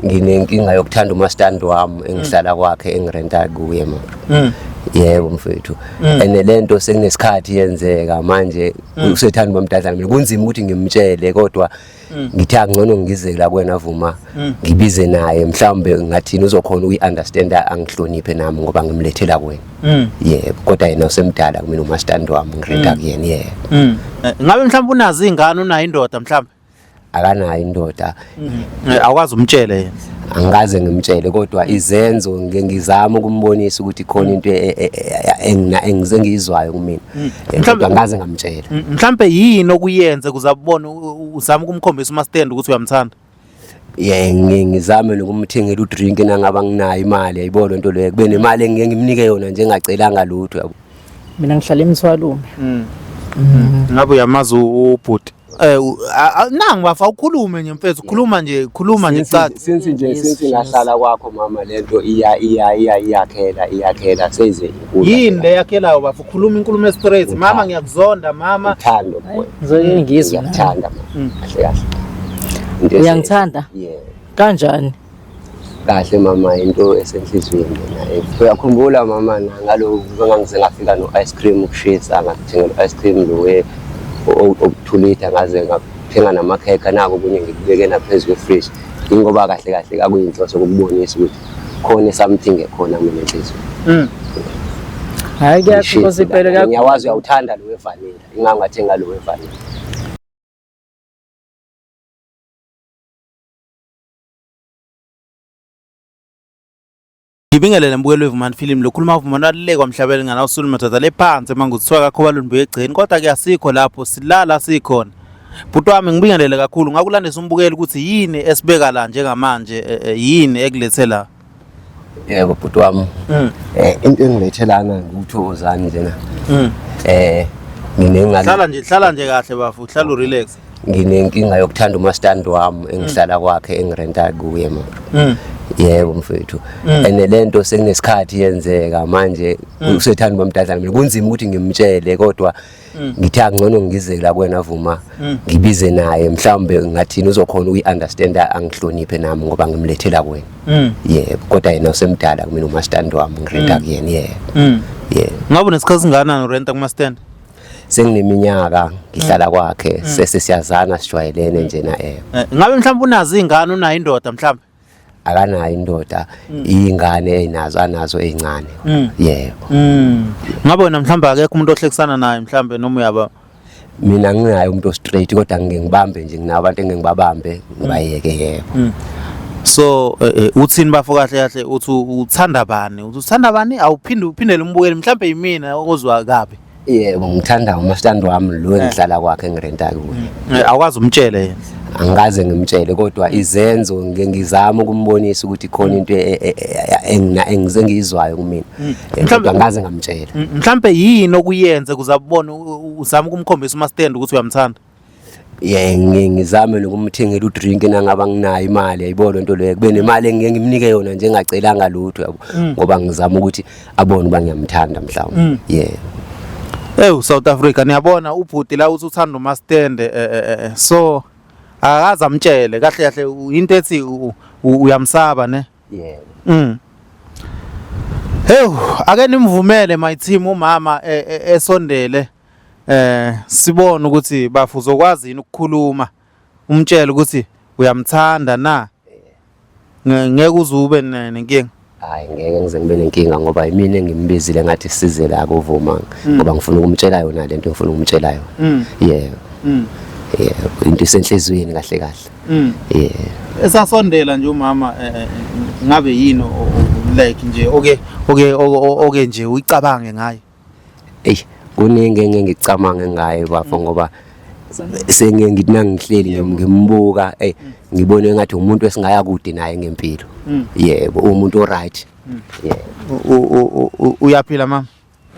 Nginenkinga yokuthanda umastandi wami engihlala kwakhe engirenta kuye ma. Yebo mfethu. And lento sekunesikhathi yenzeka manje usethanda bamdadlana mina kunzima ukuthi ngimtshele kodwa ngithi angcono ngize la kuwena Vuma ngibize naye mhlawumbe ngathini uzokhona ukuyi-understand angihloniphe nami ngoba ngimlethela kuwena. Yebo kodwa yena usemdala kumina umastandi wami ngirenta kuyena yebo. Ngabe mhlawumbe unazo iy'ngane unayo indoda mhlawumbe? Akanayo indoda. Awukwazi umtshele yena? Angikaze ngimtshele kodwa izenzo ngike ngizama ukumbonisa ukuthi khona into engize ngiyizwayo kumina. Kodwa angikaze ngamtshela. Mhlawumbe yini okuyenze kuze abone uzame ukumkhombisa umastand ukuthi uyamthanda? Yeah, ngizame nokumthengela udrink nangaba nginayo imali yayibona lento leyo kube nemali engike ngimnike yona nje engacelanga lutho yabo. Mina ngihlala eMthwalume. Ngabe uyamazi ubhuti? Nangu bafa ukhulume nje mfethu, khuluma nje, khuluma nje caca. Since nje since ngahlala kwakho mama lento iya iya iya iyakhela iyakhela seyize inkulu. Yini le yakhelayo bafa? Ukhuluma inkulumo straight. Mama ngiyakuzonda mama. Uthando boy. Ngizoke ngizwe. Ngiyakuthanda mama. Kahle kahle. Into Uyangithanda? Yeah. Kanjani? Kahle mama into esenhliziyweni mina. Uyakhumbula mama ngalokhu ngangize ngafika no ice cream ukushisa ngakuthengela ice cream lo we okuthulitha ngaze ngathenga namakhekhe nako kunye ngikubeke naphezu kwe-fridge. Ingoba kahle kahle akuyinhloso ukukubonisa ukuthi khona something ekhona mina enhliziyweni. Hayi kuyakhoza impela kuyakho. Ngiyawazi uyawuthanda lo wevanilla. Ingakho ngathenga lo wevanilla. Ngibingelele mbukeli weVumani Film lokhuluma Vumani walulekwa mhlabeli ngana usulu madoda le phansi manguthiwa kakho balundu egceni kodwa ke asikho lapho silala sikhona. Bhuti wami ngibingelele kakhulu ngakulandisa umbukeli ukuthi yini esibeka la njengamanje yini ekulethe la. Yebo bhuti wami. Into engilethe lana ngikuthokozani njena. Nginengane. Hlala nje hlala nje kahle bafu hlala urelax. Nginenkinga yokuthanda umastandi wami engihlala kwakhe engirenta kuye ma. Yebo mfethu. And lento sekunesikhathi yenzeka manje usethanda bamdadlana mina kunzima ukuthi ngimtshele kodwa ngithi angcono ngize la kuwena Vuma ngibize naye mhlawumbe ngathini uzokhona ukuyi-understand angihloniphe nami ngoba ngimlethela kuwena. Yebo kodwa yena usemdala kumina umastandi wami ngirenta kuyena yebo. Yebo. Ngabe unesikhathi singakanani urenta kumastand? Sengineminyaka ngihlala kwakhe sese siyazana sijwayelene nje na Ngabe mhlawumbe unazo iy'ngane unayo indoda mhlawumbe? Akanayo indoda, iy'ngane ey'nazo anazo ey'ncane. Yebo. Ngabe wena mhlawumbe akekho umuntu ohlekisana naye mhlawumbe noma uyaba? Mina nginaye umuntu o-straight kodwa ngike ngibambe nje nginabo abantu engike ngibabambe ngibayeke yebo. So uthini bafo kahle kahle uthi uthanda bani? Uthi uthanda bani? Awuphinde uphindele umbukeli mhlawumbe yimina ozwa kabi. Yebo ngithanda umastandi wami lo engihlala kwakhe engirenta kuye. Awukwazi umtshele yena? Angikaze ngimtshele kodwa izenzo ngike ngizama ukumbonisa ukuthi khona into engize ngiyizwayo kumina. Kodwa angikaze ngamtshela. Mhlawumbe yini okuyenze kuze abone uzame ukumkhombisa umastand ukuthi uyamthanda? Yeah, ngizame nokumthengela udrink nangaba nginayo imali yayibona lento leyo kube nemali engike ngimnike yona nje engacelanga lutho yabo ngoba ngizama ukuthi abone uba ngiyamthanda mhlawumbe. Yeah. Ewu South Africa niyabona ubhuti la uthi uthanda umastand so akaze amtshele kahle kahle into ethi uyamsaba ne? Yebo. Hey, ake nimvumele my team umama esondele sibone ukuthi bafu uzokwazi yini ukukhuluma umtshele ukuthi uyamthanda na. Ngeke uze ube nenkinga. Hayi ngeke ngize ngibe nenkinga ngoba yimina engimbizile ngathi size la kuvuma ngoba ngifuna ukumtshela yona lento engifuna ukumtshela yona. Yebo. Yebo, into isenhliziyweni kahle kahle. Yebo. Esasondela nje umama ngabe yini like nje oke oke oke nje uyicabange ngaye? Ey, kuningi engeke ngicabange ngaye bafo ngoba sengeke ngithi nangihleli ngimbuka ey ngibone ngathi umuntu esingaya kude naye ngempilo. Yebo, umuntu o right. Yebo. Uyaphila mama?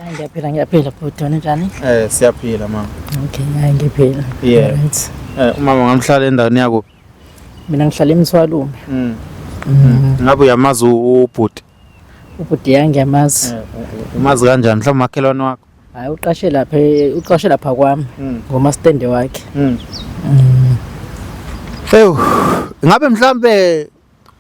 Hayi ngiyaphila ngiyaphila bhuti, wena njani? Siyaphila mama. Okay, hayi ngiyaphila. Yeah. Right. Umama ngamhlala endaweni yakuphi? Mina ngihlala eMthwalume. Ngabe uyamazi ubhuti? Ubhuti ya ngiyamazi. Umazi kanjani? Mhlawumbe umakhelwane wakho? Hayi uqashe lapha uqashe lapha kwami ngomastende wakhe. Ewu, ngabe mhlambe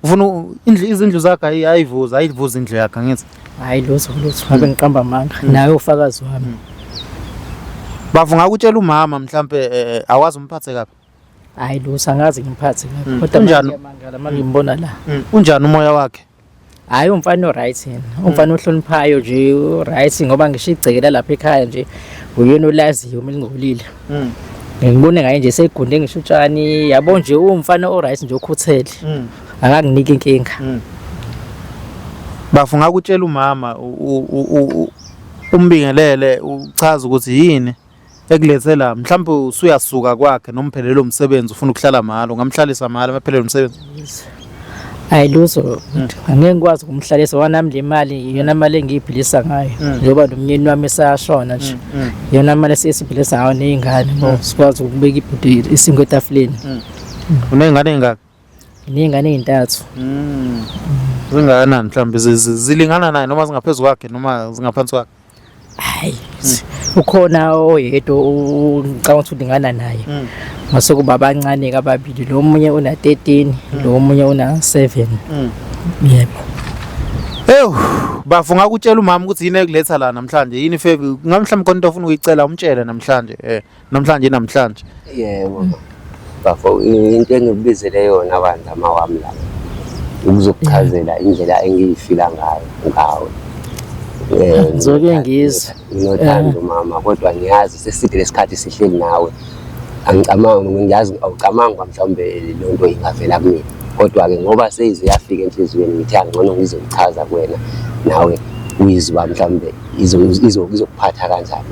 Ufuna indlu izindlu zakhe ayivuza, ayivuza indlu yakhe angithi. Hayi lutho lutho, ngabe ngiqamba amanga. Naye ufakazi wami. Bafo ngakutshela umama mhlambe awazi umphathe kabi. Hayi lutho angazi ngimphathe kabi. Kodwa Unjani? ngiyamangala uma ngimbona la. Unjani umoya wakhe? Hayi umfana o-right yena. Umfana ohloniphayo nje u-right ngoba ngisho igceke lalapha ekhaya nje uyena olaziyo uma lingcolile. Ngibone ngaye nje segunde ngisho utshani yabo nje uwumfana o-right nje okhuthele. Akanginiki inkinga. Bafo ngakutshela umama umbingelele uchaza ukuthi yini ekulethe la mhlawumbe usuyasuka kwakhe noma uphelelwe umsebenzi ufuna ukuhlala mahhala ungamhlalisa mahhala maphelelwe umsebenzi. Hayi lutho angeke ngikwazi ukumhlalisa ngoba nami le mali iyona mali engiyiphilisa ngayo njengoba nomnyeni wami esashona nje iyona mali esiyiphilisa ngayo ney'ngane ngoba sikwazi ukubeka ibhuti isinkwa etafuleni. Uney'ngane ey'ngaki? Ney'ngane ey'ntathu. Zingakanani mhlawumbe zilingana naye noma zingaphezu kwakhe noma zingaphansi kwakhe? Hayi ukhona oyedwa ngicabanga ukuthi ulingana naye. Mase kuba abancane kababili lo munye una 13 lo munye una 7. Yebo. Ewu bafo ngakutshela umama ukuthi yini ekuletha la namhlanje yini febi ngamhlawumbe khona into ofuna ukuyicela umtshele namhlanje namhlanje namhlanje. Yebo. Bafo into engikubizele yona bandla mawami la ukuzokuchazela indlela engiyifila ngayo ngawe. Ngizoke ngizwe. Nginothando mama kodwa ngiyazi seside lesikhathi sihleli nawe. Angicamangi ngiyazi awucamangi kwa mhlawumbe le nto ingavela kumina. Kodwa-ke ngoba seyize yafika enhliziyweni ngithe angcono ngizoyichaza kuwena nawe uyizwa mhlawumbe izokuphatha kanjani.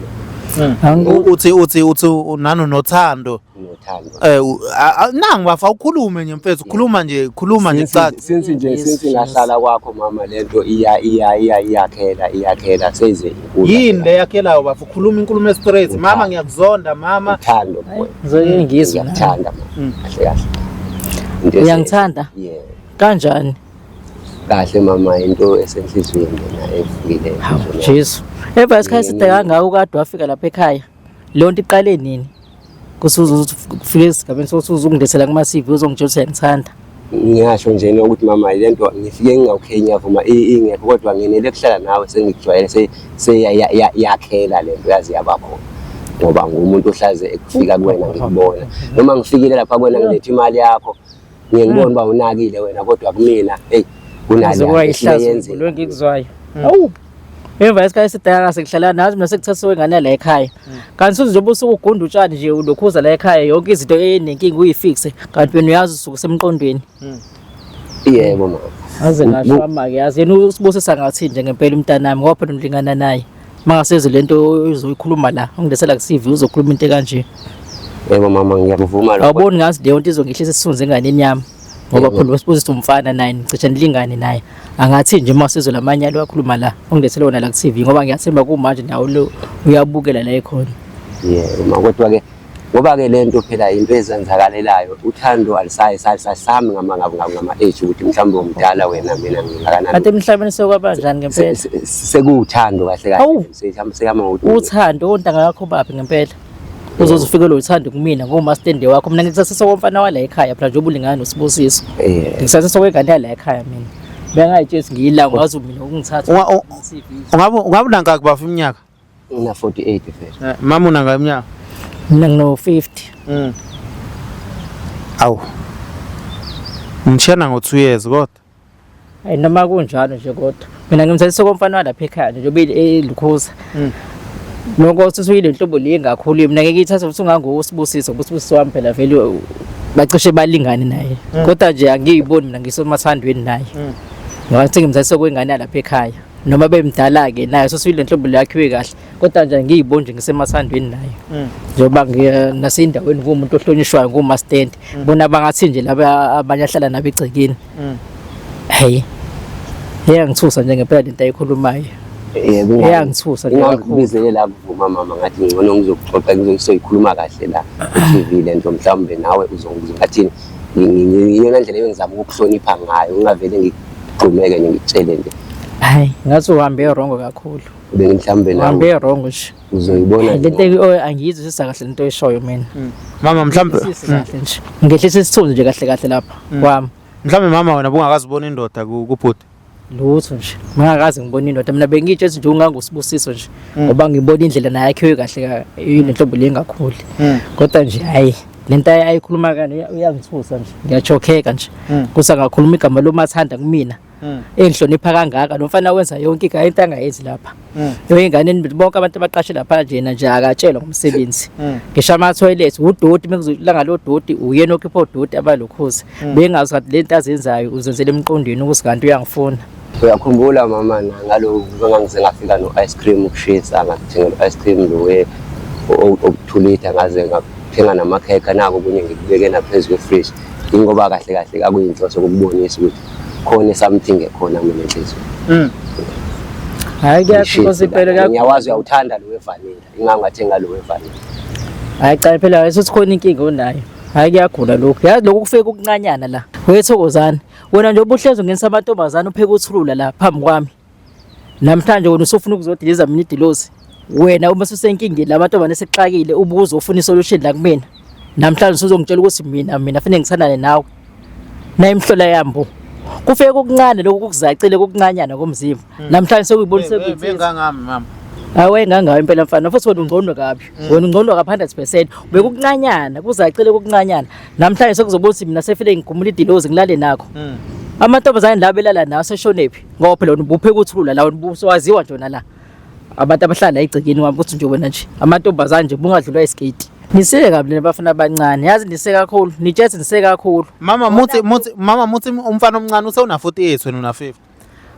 Uthi uthi uthi nano nothando. Nothando. Nangu bafa ukhulume nje mfethu, khuluma nje, khuluma nje caca. Since nje since ngahlala kwakho mama lento iya iya iya iyakhela iyakhela seyize inkulu. Yini le yakhelayo bafa ukhuluma inkulumo straight. Mama ngiyakuzonda mama. Uthando boy. Ngizoke ngizwe. Ngiyakuthanda mama. Kahle kahle. Uyangithanda? Yeah. Kanjani? Kahle mama into esenhliziyweni lena evukile. Jesu. Emva isikhathi eside kangaka ukade wafika lapha ekhaya. Leyo nto iqale nini? Kusuzufika esigabeni sokuthi uzungilethela kuma CV uzongitshela ukuthi uyangithanda. Ngiyasho nje ukuthi mama le nto ngifike ngingawukhe ngiyavuma ingekho kodwa ngenele kuhlala nawe sengikujwayele seyakhela le nto yazi yaba khona. Ngoba ngumuntu ohlaze ekufika kuwena ngikubona. Noma ngifikile lapha kuwena ngilethe imali yakho ngiye ngibone uba unakile wena kodwa kumina hey kunale lo engikuzwayo. Awu. Emva isikhathi esidala sekuhlala nazi mina sekuthathiwe ingane la ekhaya. Kanti usuzobe usukugunda utshani nje ulokhuza la ekhaya yonke izinto enenkinga uyifixe kanti wena uyazi usuke semqondweni. Yebo mama. Aze ngasho ama-ke yazi yena usibusisa ngathi nje ngempela umntanami ngoba phela ulingana naye. Mangaseze lento uzoyikhuluma la ungilethela ku CV uzokhuluma into ekanje. Yebo mama ngiyakuvuma lokho. Awuboni ngazi leyo nto izongehlisa isithunzi enganeni yami. Ngoba phela usibusisa umfana naye ngicishe nilingane naye. Angathi nje uma sizwe lamanyalo akhuluma la ungilethele wona la ku TV ngoba ngiyathemba kumanje nawe lo uyabukela la ekhona. Yebo ma kodwa ke ngoba ke lento phela into ezenzakalelayo uthando alisayi sami ngama ngama age ukuthi mhlawumbe umdala wena mina ngingakanani. Kanti emhlabeni sekwabanjani ngempela? Sekuwuthando kahle kahle sehamba ngokuthi uthando ontanga yakho baphi ngempela? Uzozifikela uthando kumina ngomastende wakho mina ngikusasisa komfana wala ekhaya phela njengoba ulingana noSibusiso. Ngikusasisa kwengane yala ekhaya mina. Bengayitshela ngiyila ngazi mina ukungithatha. Ungabe unangaki bafa iminyaka? Ngina 48 vele. Mama unangaki iminyaka? Mina ngino 50. Awu. Ngishana ngo 2 years kodwa. Hayi noma kunjalo nje kodwa mina ngimthathisa komfana walapha ekhaya nje njengoba elukhuza. Nokho usuyile nhlobo le engakhuli mina ngeke ngiyithathe ukuthi ungangoSibusiso ngoba uSibusiso wami phela vele bacishe balingane naye. Kodwa nje angiyiboni mina ngisemathandweni naye. Ngathi ngimthathisa kwengane yalapha ekhaya. Noma bemdala-ke naye sosuyile nhlobo le yakhiwe kahle kodwa nje angiyiboni nje ngisemathandweni naye. Njengoba nasendaweni ngumuntu ohlonishwayo ngumastendi. Bona bangathi nje laba abanye ahlala nabo egcekeni. Hey. Iyangithusa nje ngempela lento ayikhulumayo. Yebo. Iyangithusa nje kakhulu. Ngikubizele la kuvuma mama ngathi ngcono ngizokuxoxa ngizoyikhuluma kahle la ku-TV le nto mhlawumbe nawe uzongathini iyona ndlela engizama ukukuhlonipha ngayo ngingavele ngigxumeke nje ngikutshele nje. Hayi, ngathi uhambe wrong kakhulu. Mhlawumbe nawe uhambe wrong nje. Uzoyibona lento angiyizwisisa kahle lento oyishoyo mina. Mama mhlawumbe kahle nje. Ngehlisa isithunzi nje kahle kahle lapha kwami. Mhlawumbe mama wena bungakazi ubona indoda kubhuti. Lutho nje. Ngingakaze ngibone indoda mina bengitshe nje ungangusibusiso nje ngoba ngibona indlela naye akhiwe kahle inenhlobo le engakhuli. Kodwa nje hayi lento ayikhuluma kani uyangithusa nje. Ngiyachokheka nje. Kusa ngakhuluma igama lomathanda kumina. Engihlonipha kangaka lo mfana wenza yonke into into angayenzi lapha. Ingane bonke abantu abaqashe lapha nje yena nje akatshelwa ngomsebenzi. Ngisho ama-toilet udoti mekuzolanga lo doti uyena okhipha odoti abalokhuza. Bengazi kanti lento azenzayo uzenzela emqondweni ukuthi kanti uyangifuna. Uyakhumbula mama na ngalokhu ngangize ngafika no-ice cream ukushisa ngakuthengela i-ice cream lo okuthulitha ngaze ngathenga namakhekhe nako okunye ngikubeke naphezu kwefriji ingoba kahle kahle kakuyinhloso ukukubonisa ukuthi khona something ekhona mina enhliziyweni. Hayi kuyakhosa impela kuyakho. Ngiyawazi uyawuthanda lo wevanilla ingakho ngathenga lo wevanilla. Hayi cha phela wayesuthi khona inkinga onayo. Hayi kuyagula lokhu. Yazi lokhu kufike ukuncanyana la. Wethokozana. Wena nje ubuhlezi ungenisa amantombazane upheke uthulula la phambi kwami. Namhlanje wena usufuna ukuzodiliza mina idilozi. Wena uma ususenkingeni la mantombazane esexakile ubuzo ufuna isolution la kumina. Namhlanje usuzongitshela ukuthi mina fanele ngithandane nawe. Nayi imhlola yambo. Kufike kokuncane lokhu kukuzacile kokuncanyana komzimba. Namhlanje sekuyibona sekuyinsizwa. Bengangami mama. Awe ngangayo impela mfana futhi wena ungcono kabi. Wena ungcono ka 100%. Bekukuncanyana kuzacile kokuncanyana. Namhlanje sekuzoba ukuthi mina sefile ngigumula idilozi ngilale nakho. Amantombazane la belala nawo seshonephi ngoba phela wena ubupheka uthulula la wena ubusowaziwa nje wena la. Abantu abahlala egcekeni wami ukuthi nje wena nje amantombazane nje bungadlulwa isiketi. Niseke kabi lena bafana abancane. Yazi nise kakhulu. Nitshethi nise kakhulu. Mama muthi muthi mama muthi umfana omncane usewuna 48 wena una 50.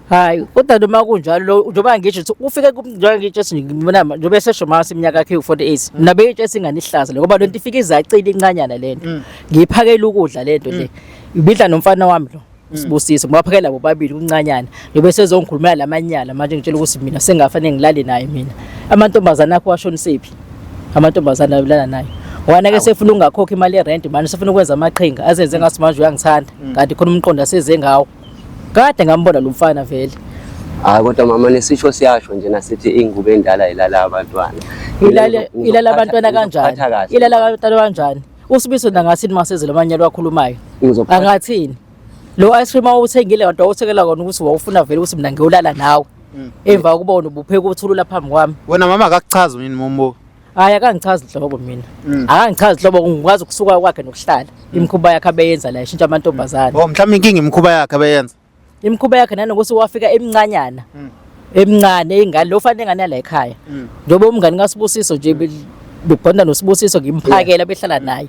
Hayi kodwa noma kunjalo lo njengoba ngisho ukuthi ufike njengoba ngisho ukuthi ngibona njengoba esesho mase iminyaka yakhe u48 mina beyitshe ingane ihlaza le ngoba lento ifike izacile incanyana lento ngiyiphakela ukudla lento le ibidla nomfana wami lo Sibusiso ngibaphakela bobabili kuncanyana njengoba sezongikhulumela lamanyala manje ngitshela ukuthi mina sengafanele ngilale naye mina amantombazane akho washonisephi amantombazane abelana naye wana ke sefuna ungakhokha imali yerent manje sefuna ukwenza amaqhinga azenze ngathi manje uyangithanda kanti khona umqondo aseze ngawo kade ngambona lo mfana vele. Hayi kodwa mama nesisho siyasho nje nasithi ingubo endala ilala abantwana. Ilala ilala abantwana kanjani? Ilala abantwana kanjani? Usibiso nangathini masezele amanyalo akhulumayo? Angathini? Lo ice cream awuthengile kanti wawuthengela kona ukuthi wawufuna vele ukuthi mina ngiyolala nawe. Emva kokuba wena ubupheka uthulula phambi kwami. Wena mama akakuchazi yini mombuka? Hayi akangichazi nhlobo mina. Akangichazi nhlobo ngikwazi ukusuka kwakhe nokuhlala. Imikhuba yakhe abeyenza la ishintsha amantombazane. Oh mhlawumbe inkinga imikhuba yakhe abeyenza. Imikhuba yakhe nanokuthi wafika emncanyana. Emncane ingane lo fanele ingane yala ekhaya. Njengoba umngane kaSibusiso nje bebhonda noSibusiso ngimphakela behlala naye.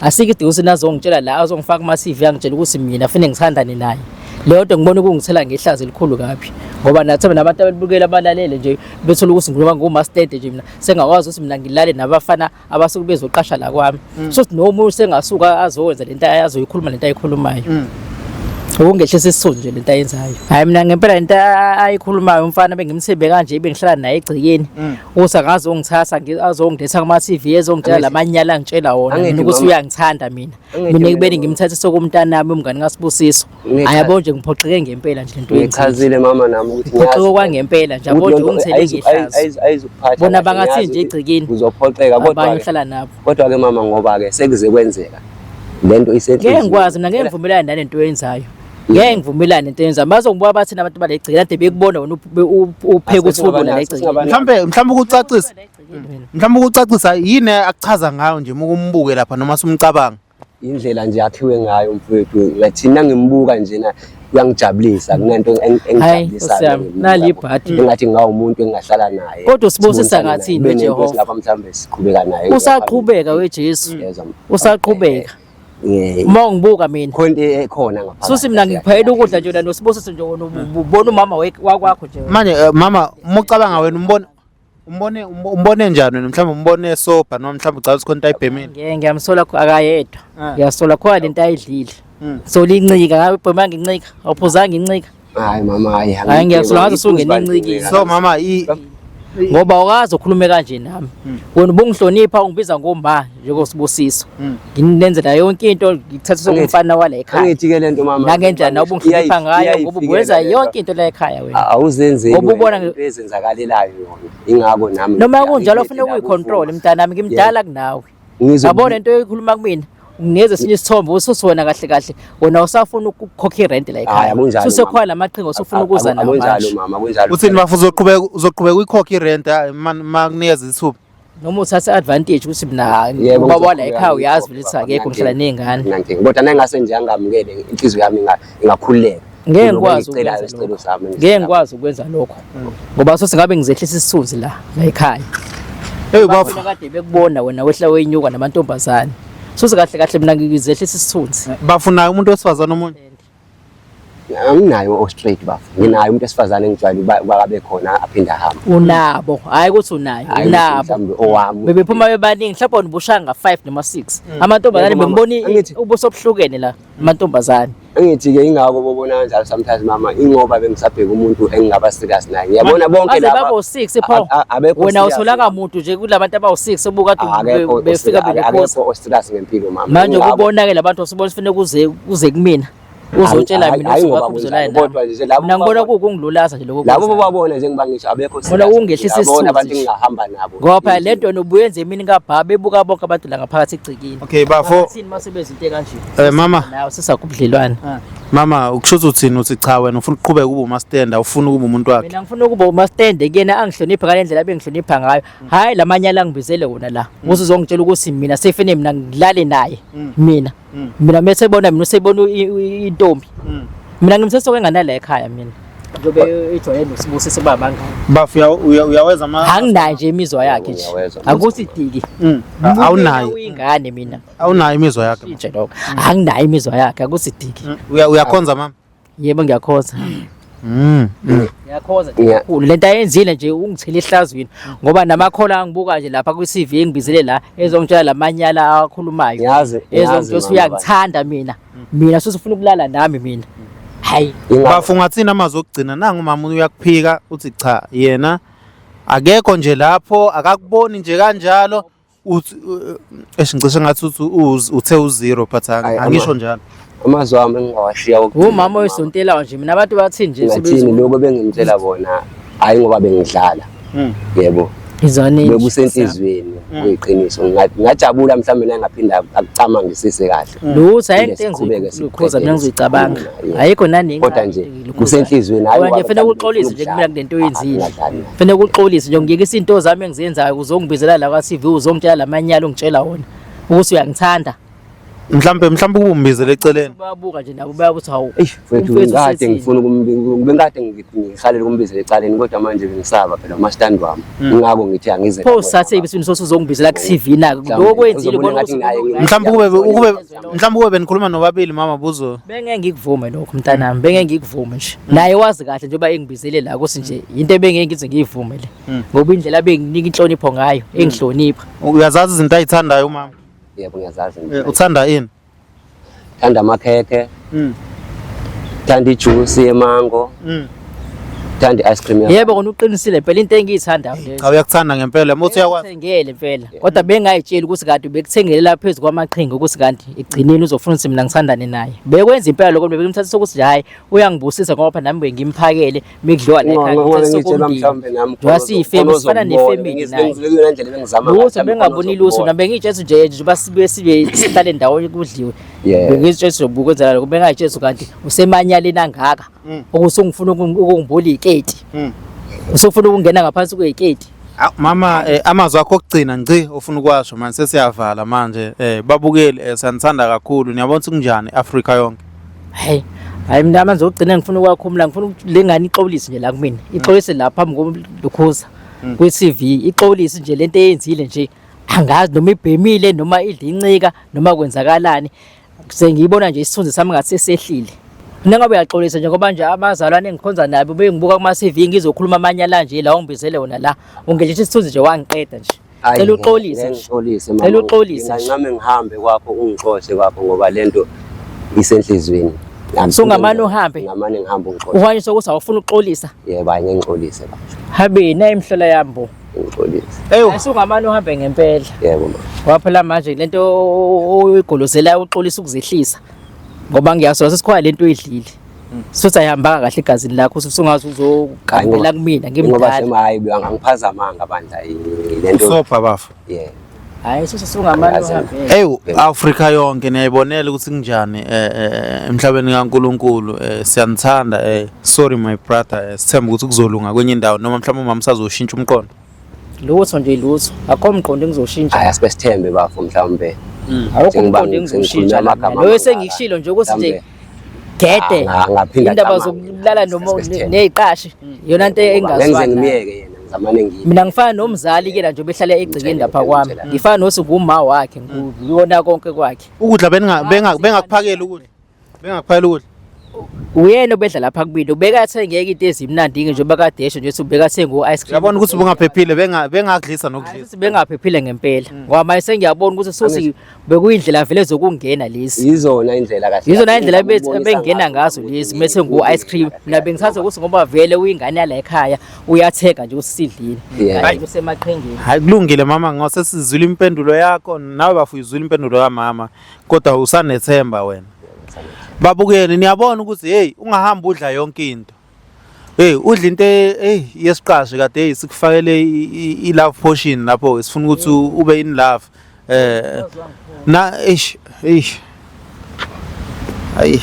Asike idingo ukuthi nazongitshela la azongifaka kuma CV angitshela ukuthi mina fanele ngithandane naye. Leyo nto ngibona ukungithela ngehlazo elikhulu kabi ngoba nathi nabantu ababukela abalalele nje bethola ukuthi ngikhuluma ngomastende nje mina sengakwazi ukuthi mina ngilale nabafana abasuke bezoqasha la kwami so noma usengasuka azowenza lento azoyikhuluma lento ayikhulumayo ukungehlisa isithunzi nje lento ayenzayo. Hayi mina ngempela lento ayikhulumayo umfana bengimthembe kanje bengihlala naye egcekeni ukuthi akazongithatha azongiletha kuma TV ezongitshela lamanyala angitshela wona mina ukuthi uyangithanda mina mina ekubeni ngimthathe sokumntanami umngane kaSibusiso. Ayabo nje ngiphoxeke ngempela nje lento yenziwe. Ngichazile mama nami ukuthi ngiyazi. Ngiphoxeke kwangempela nje yabo nje ungithele ngehlazo. Ayizukuphatha. Bona bangathi nje egcekeni. Uzophoxeka kodwa abanye uhlala nabo. Kodwa ke mama ngoba ke sekuze kwenzeka. Lento isenhliziyweni. Ngeke ngikwazi mina ngeke ngivumelane nalento oyenzayo. Ngeke ngivumelane nento oyenzayo. Bazongibuka bathini abantu balegcekeni kade bekubona wena upheka uthulula la egcekeni. Mhlambe mhlambe ukucacisa. Mhlambe ukucacisa yini akuchaza ngayo nje uma umbuke lapha noma sumcabanga. Indlela nje akhiwe ngayo mfowethu ngathi nangimbuka njena uyangijabulisa kunento engijabulisayo nali ibhadi engathi ngawumuntu engingahlala naye kodwa usibusisa ngathini weJehova lapha mhlawumbe siqhubeka naye usaqhubeka weJesu usaqhubeka uma ungibuka mina khona into ekhona ngapha susi mina ngikuphayela ukudla nje nosibusiso nje wena ubona umama wakwakho nje manje mama uma ucabanga wena umbona Umbone umbone njani wena mhlawumbe umbone sober noma mhlawumbe ucabanga ukuthi khona into ayibhemile. Ngeke ngiyamsola akayedwa. Ngiyasola khona lento ayidlile. So lincika ngabe ubhemanga incika, awuphuzanga incika. Hayi mama hayi. Hayi ngiyasola ngaze usungena incikile. So mama i ngoba awukaze ukhulume kanje nami. Wena ubungihlonipha ungibiza ngoma njengosibusiso. Nginenzela yonke into ngikuthatha sokumfana wala ekhaya. Angithi ke lento mama. Nangendlela nawe ubungihlonipha ngayo ngoba ubuwenza yonke into la ekhaya wena. Awuzenzeli. Ngoba ubona ezenzakalelayo yona. Ingakho nami. Noma kunjalo ufuna ukuyicontrol mntanami ngimdala kunawe. Yabona into oyikhuluma kumina. Nginikeza esinye isithombe usuthi wena kahle kahle wena usafuna ukukhokha irent la Hhayi, ekhaya. akunjalo, Susekhona mama. lamaqhinga osufuna ukuza nawo Akunjalo manje. mama, akunjalo. Uthini bafo uzoqhubeka uzoqhubeka uyikhokhe irent makunikeza ithuba. Noma uthathe advantage ukuthi mina Yebo, ubaba wala ngizoqhubeka ekhaya uyazi ngiyikhokhe, vele ukuthi baba, akekho ngihlala akunankinga. ney'ngane. Akunankinga. Kodwa nangase nje angamukele inhliziyo yami ingakhululeka. Ngeke Kulokhu ngikwazi engikucelayo, ukwenza isicelo lokho. sami Ngeke ngikwazi ukwenza lokho. Ngoba sosingabe ngizehlisa isithunzi la la ekhaya. Hey bafo. Bafuna kade bekubona wena wehla wenyuka namantombazane. Suze kahle kahle mina ngizehlisa isithunzi. Bafunayo umuntu wesifazane omunye. Anginayo o-straight bafo. Nginayo umuntu wesifazane engijwayele ukuba abe khona aphinde ahambe. Unabo, hayi ukuthi unayo, Hhayi ukuthi unabo. mhlawumbe owami. Bebephuma bebaningi mhlawumbe wena ubushaya nga-5 noma 6. Amantombazane Yebo, mama. bengibona Angithi- ubuso obuhlukene la amantombazane. Angithi-ke ingakho bobona kanjalo sometimes mama ingoba bengisabheka umuntu engingaba serious naye. Ngiyabona bonke Baze laba babo 6 pho. abekho Wena serious. utholaka muntu nje kulabantu abawu-6 obukade Akekho befika belekhoza. akekho o-serious ngempilo mama. Manje Ingakho- ukubona-ke labantu usubona kufanele kuze kuze kumina. Uzotshela Hhayi- mina hhayi ukuthi ngoba wakho uzolala kunjalo, kodwa nami. nje labo Mina ngibona babona- kuwukungilulaza nje lokho. Labo okwenzayo. bababona njengoba ngisho abekho Bona serious. ungehlisa Ngiyabona isithunzi abantu nje. engingahamba nabo. Ngoba phela le nto nobuyenze emini kabha bebuka bonke abantu la ngaphakathi egcekeni. Okay bafo. Bathini uma sebenza into ekanje? Mama. Nawe sisakho ubudlelwane. Mama ukusho ukuthi uthini uthi cha wena ufuna ukuqhubeka ube umastenda ufuna ukuba umuntu wakhe. Mina ngifuna ukuba umastende kuyena angihloniphe ngale ndlela abengihlonipha ngayo. Hhayi lamanyala angibizele wona la. Ukuthi uzongitshela ukuthi mina sefene mina ngilale naye. Mina. Mina mese ebona mina usebona intombi. Mina ngimthetho kwenganala ekhaya mina. Njengoba ejwayele noSibusiso baba ngani. Bafo uyaweza ama Anginayo nje imizwa yakhe nje. Uyawezwa. Akuthi diki. Awunayo. Uyingane mina. Awunayo imizwa yakhe. Nje lokho. Anginayo imizwa yakhe akuthi diki. Uyakhonza mama. Yebo ngiyakhoza. Ngiyakhoza nje kakhulu. Lento ayenzile nje ungithele ehlazweni ngoba namakhola angibuka nje lapha kwi CV engibizele la ezongitshela lamanyala akhulumayo. Ngiyazi, ngiyazi Ezongitshela mama, uyangithanda mina. Mina sesifuna ukulala nami mina. Hayi. Bafo ungathini amazwi okugcina nangu mama uyakuphika uthi cha yena akekho nje lapho akakuboni nje kanjalo uthi eish ngicishe ngathi uthi uthe u-zero but angisho njalo. Amazwi ami engingawashiya okugcina, Umama oyisontelayo nje mina abantu bathini nje ngathini lokho bengimtshela bona hayi ngoba bengidlala. Yebo. Izwane Bekusenhlizweni kuyiqiniso. Ngingajabula mhlawumbe nangaphinda akucama ngisise kahle. Lutho ayikho Siqhubeke, into engizokhuza mina siqhubeke, ngizoyicabanga. sikhulume, Ayikho nani Kodwa nje kusenhlizweni hayi Ngoba nje ngoba fanele mhlawumbe uxolise nje ngifuna kumina kulento oyenzile. Ngingadlali naye. Fanele uxolise nje ngiyekisa into zami engizenzayo uzongibizela la kwa TV uzongitshela lamanyala ungitshela wona ukuthi uyangithanda. Mhlambe mhlambe ukumbizele eceleni. Bayabuka nje nabo bayabuthi hawu. Eish mfethu umfethu ngikade usethini? ngifuna bengikade ngihalela ukumbizela ecaleni kodwa manje bengisaba phela umastand wami. Ingakho ngithi angize. Pho usathe ibisini sosuzongibizela ku TV na Mhlawumbe lokho wenzile uzobona ubona ngathi ukuthi naye Mhlambe ukube mhlambe ukube benikhuluma nobabili mama buzo. Bengeke ngikuvume lokho mntanami, bengeke ngikuvume nje. Naye wazi kahle njengoba engibizele la ukuthi nje into ebengeke ngize ngiyivume le. Ngoba indlela abenginika inhlonipho ngayo, engihlonipha. Uyazazi izinto ayithandayo umama. Yebo ngiyazazi. Uthanda ini? Thanda amakhekhe. Thanda ijuice yemango. Thanda i-ice cream. Yebo kona uqinisile phela into engiyithandayo leyo. Cha uyakuthanda ngempela, uma uthi uyakwazi. Ngithengele impela. Kodwa bengayitsheli ukuthi kanti bekuthengele phezu kwamaqhinga ukuthi kanti egcineni uzofuna ukuthi mina ngithandane naye. Bekwenza impela lokho bekumthathisa ukuthi nje hayi uyangibusisa ngoba phela nami bengimphakele mikudliwa la ekhaya. Ngoba ngimthathisa ngitshela okomndeni. mhlawumbe nami Njengoba siyifemily sifana nefemily naye. Ngizibekile ndlela bengizama Lutho bengaboni lutho nami bengiyitshela nje njengoba sibuye sibe sihlale ndawonye kudliwe. Yeah. Bengizitshela nje ukwenzela lokho bengayitshela kanti usemanyaleni angaka ukuthi ungifuna ukungibula iketi. Usufuna ukungena ngaphansi kweketi. Aw, mama amazwi akho okugcina ngci ofuna ukwasho manje sesiyavala manje babukeli siyanithanda kakhulu niyabona ukuthi kunjani eAfrika yonke. Hayi. Hayi mina manje ogcina ngifuna ukwakhumula ngifuna ukuthi le ngane ixolise nje la kumina. Ixolise la phambi komlukhuza kwi TV ixolise nje lento eyenzile nje angazi noma ibhemile noma idla incika noma kwenzakalani. Sengiyibona nje isithunzi sami ngathi sesehlile. Mina ngabe uyaxolisa nje ngoba nje abazalwane engikhonza nabo bengibuka kuma CV ngizokhuluma amanyala nje la ungibizele wona la. Ungehlisa isithunzi nje wangiqeda nje. Cela uxolise nje. Ngixolise Cela uxolise nje. Ngincame ngihambe kwakho ungixoshe kwakho ngoba lento isenhlizweni. Sungamane uhambe? Ngamane ngihambe ungixoshe. Uhanyiswa ukuthi awufuni ukuxolisa. Yebo hayi ngixolise baba. Habe nayi imhlola yami bo. Ngixolise. Eyo Asungamane uhambe ngempela. Yebo mama. Ngoba phela manje lento oyigolozelayo uxolisa ukuzehlisa. Ngoba ngiyasola sesikhona lento oyidlile. Sothi ayihambanga kahle egazini lakho usungaze uzogambela kumina Ngoba ngimdala. sema hayi angiphazamanga bandla lento. Usobha bafo. Yeah. Hayi susungamane Angaze. uhambe. Ewu Afrika yonke niyayibonela ukuthi kunjani emhlabeni kaNkuluNkulu siyanithanda sorry my brother sithemba ukuthi kuzolunga kwenye indawo noma mhlawumbe umama usazoshintsha umqondo. Lutho nje lutho. Akho mqondo engizoshintsha. Hayi asibe sithembe bafo mhlawumbe. Awukho Sengiba- umqondo engizoshintsha. sengikhulume amagama Loyo amangaka. sengikushilo nje ukuthi nje Mhlawumbe gede. Angaphinda Indaba acabange. zokulala noma Asibe sithembe. neziqashi iyona into Ngoba ngeke engingazwani. nayo. ngimyeke yena ngizamane ngiye. Mina ngifana nomzali ke la nje obehlala egcekeni lapha kwami. Ngimtshele. Ngifana nothi nguma wakhe, ngiyona konke kwakhe. Ukudla benga benga bengakuphakeli ukudla. Bengakuphakeli ukudla. Uyena obedla lapha kubili ubekathengeke into ezimnandi nje kade esho nje ukuthi ubekathenga u-ice cream. Uyabona ukuthi ubungaphephile benga bengakudlisa nokudlisa. Futhi bengaphephile ngempela ngoba manje sengiyabona ukuthi suthi bekuyindlela vele zokungena lezi. Yizona indlela kahle. Yizona indlela Ngizama ukubonisa ebengena ngazo ukuthi lezi mese ngu-ice cream. Mina bengithatha ukuthi ngoba vele uyingane yala ekhaya uyathenga nje usidlile. Yeah. Hayi kusemaqhingeni. Hayi kulungile mama ngose sizwile impendulo yakho nawe bafu izwile impendulo kamama kodwa usanethemba wena. Babukeli niyabona ukuthi hey ungahamba udla yonke into. Hey udla into hey yesiqashi kade hey sikufakele i love potion lapho sifuna ukuthi ube in love. Na eish eish. Hayi.